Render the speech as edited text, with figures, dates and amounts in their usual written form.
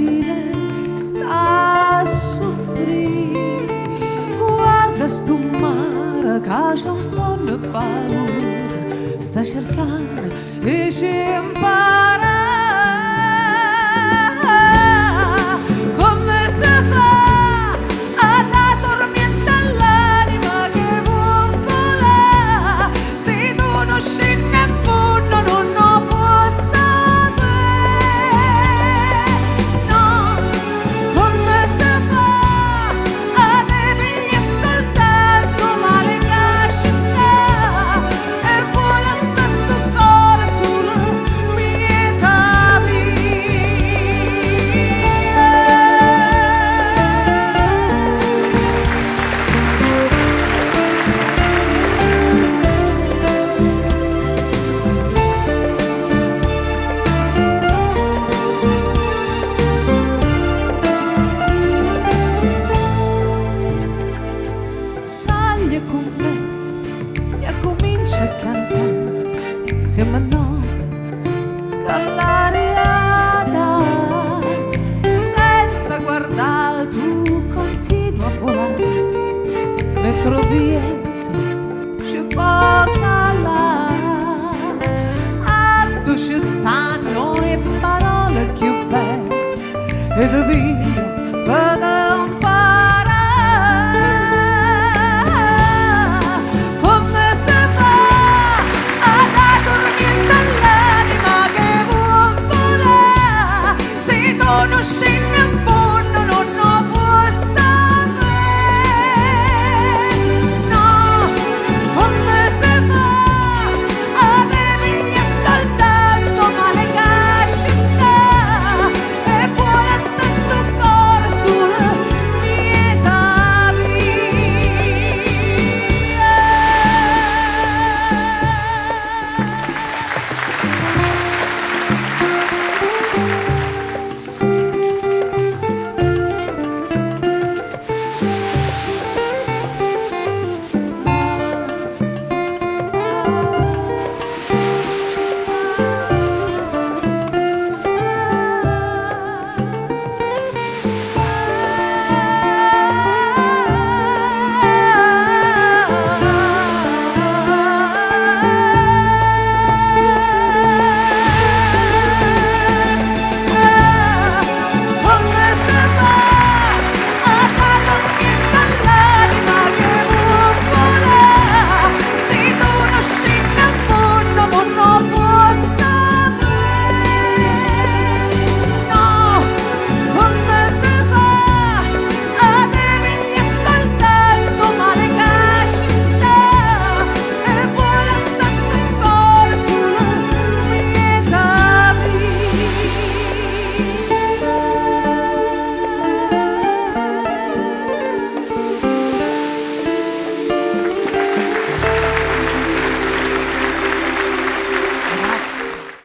inutile sta a suffrì. Guarda stu mare ca ce 'nfonne 'e paura, sta cercanno 'e ce 'mparà. Comme se fa a dà turmiento all'anima che vuò vulà? Si tu nun scinne 'nfunno nun 'o può sapè. No, comme se fa a te piglià soltanto 'o male ca ce sta e vuò lassà stu core sulo 'mmiez' 'a via. Saglie cu me e accumincia a cantà 'nzieme a noi ca l'aria dà. Senza guardà tu continua a volà mentre 'o viento.